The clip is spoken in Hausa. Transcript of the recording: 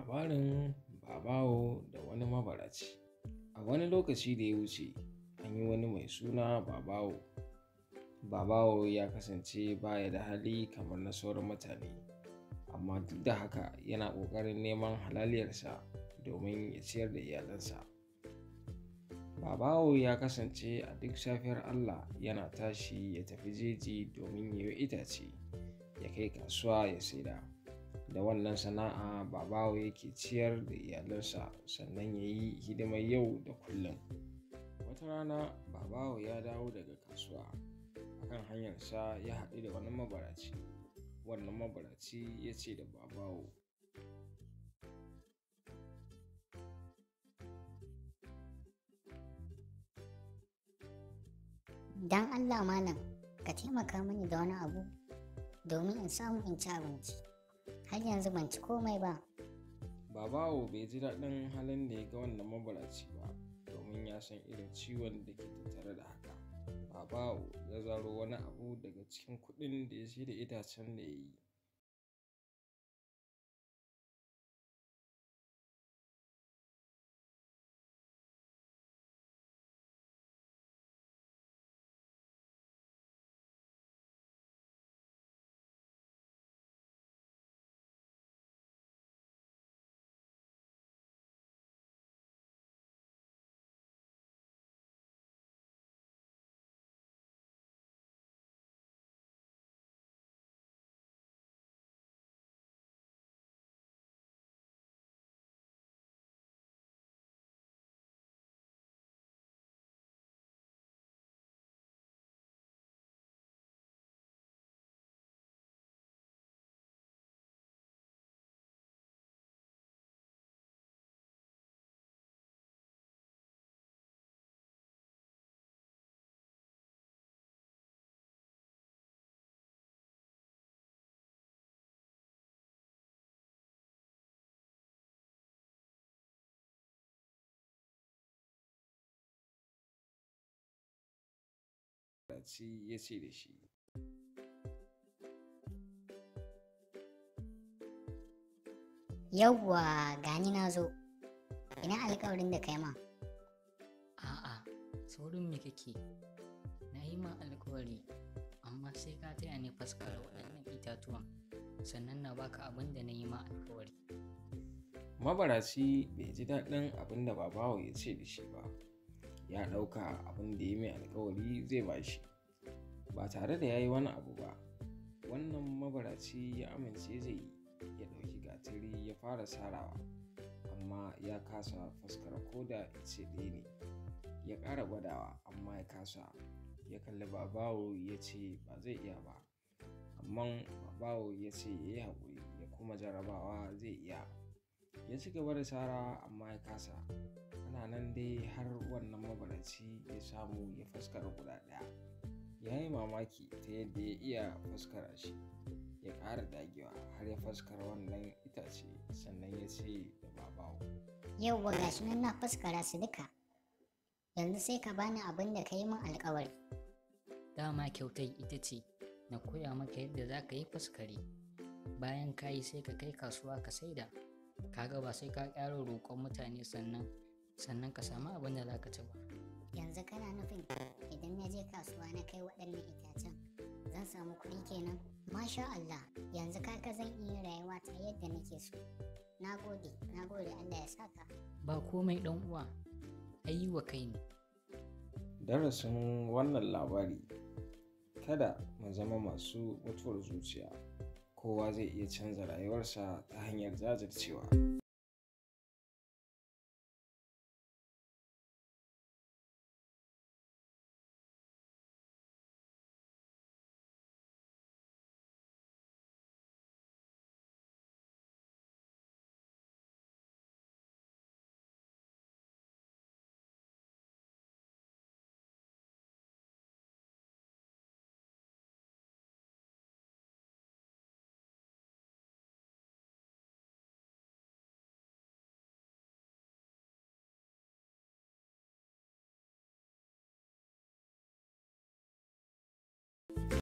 Labarin Babawo da wani mabaraci. A wani lokaci da ya wuce, an yi wani mai suna Babawo. Babawo ya kasance baya da hali kamar na sauran mutane, amma duk da haka yana ƙoƙarin neman halaliyarsa domin ya ciyar da iyalansa. Babawo ya kasance a duk safiyar Allah yana tashi ya tafi jeji domin ya yi itace, ya kai kasuwa ya saida. Da wannan sana'a Babawo yake ciyar da iyalansa sannan ya yi hidimar yau da kullum. Wata rana Babawo ya dawo daga kasuwa. A kan hanyarsa ya haɗu da wani mabaraci. Wannan mabaraci ya ce da Babawo, Don Allah malam, ka taimaka mani da wani abu domin in samu in ci abinci. Har yanzu ban ci komai ba. Babawo bai ji daɗin halin da ya ga wannan mabaraci ba, domin ya san irin ciwon da ke tattare da haka. Babawo ya zaro wani abu daga cikin kuɗin da ya sai da itacen da ya yi. Mabaraci ya ce da shi, Yawwa gani na zo. Ina alƙawarin da kai ma. A'a, saurin me kake? Na yi ma alkawari, amma sai ka taya ni faskara waɗannan itatuwan, sannan na baka abin da na yi ma alkawari. Mabaraci bai ji daɗin abin da Babawo ya ce da shi ba. Ya ɗauka abin da ya mai alkawari zai ba shi, ba tare da ya yi wani abu ba. Wannan mabaraci ya amince zai yi, ya ɗauki gatari ya fara sarawa, amma ya kasa faskara ko da ice ɗaya ne. Ya ƙara gwadawa amma ya kasa. Ya kalli Babawo ya ce ba zai iya ba, amma Babawo ya ce ya yi haƙuri ya kuma jarrabawa zai iya. Ya ci gaba da sara amma ya kasa. Ana nan dai har wannan mabaraci ya samu ya faskara guda ɗaya. Ya yi mamaki ta yadda ya iya faskara shi. Ya ƙara dagewa har ya faskara wannan itace sannan ya ce da Babawo, Yawwa gashi nan na faskara su duka. Yanzu sai ka bani abin da ka yi min alƙawari. Dama kyautai ita ce na koya maka yadda za ka yi faskare. Bayan ka yi sai ka kai kasuwa ka saida. Ka ga ba sai ka ƙara roƙon mutane sannan ka samu abin da za ka ci ba. Yanzu kana nufin idan na je kasuwa na kai waɗannan itacen zan samu kuɗi kenan? Masha Allah, yanzu kaka zan iya rayuwa ta yadda nake so. Na gode, na gode Allah ya saka. Ba komai ɗan uwa, ai yi wa kai ne. Darasin wannan labari, kada mu zama masu mutuwar zuciya. Kowa zai iya canza rayuwarsa ta hanyar jajircewa.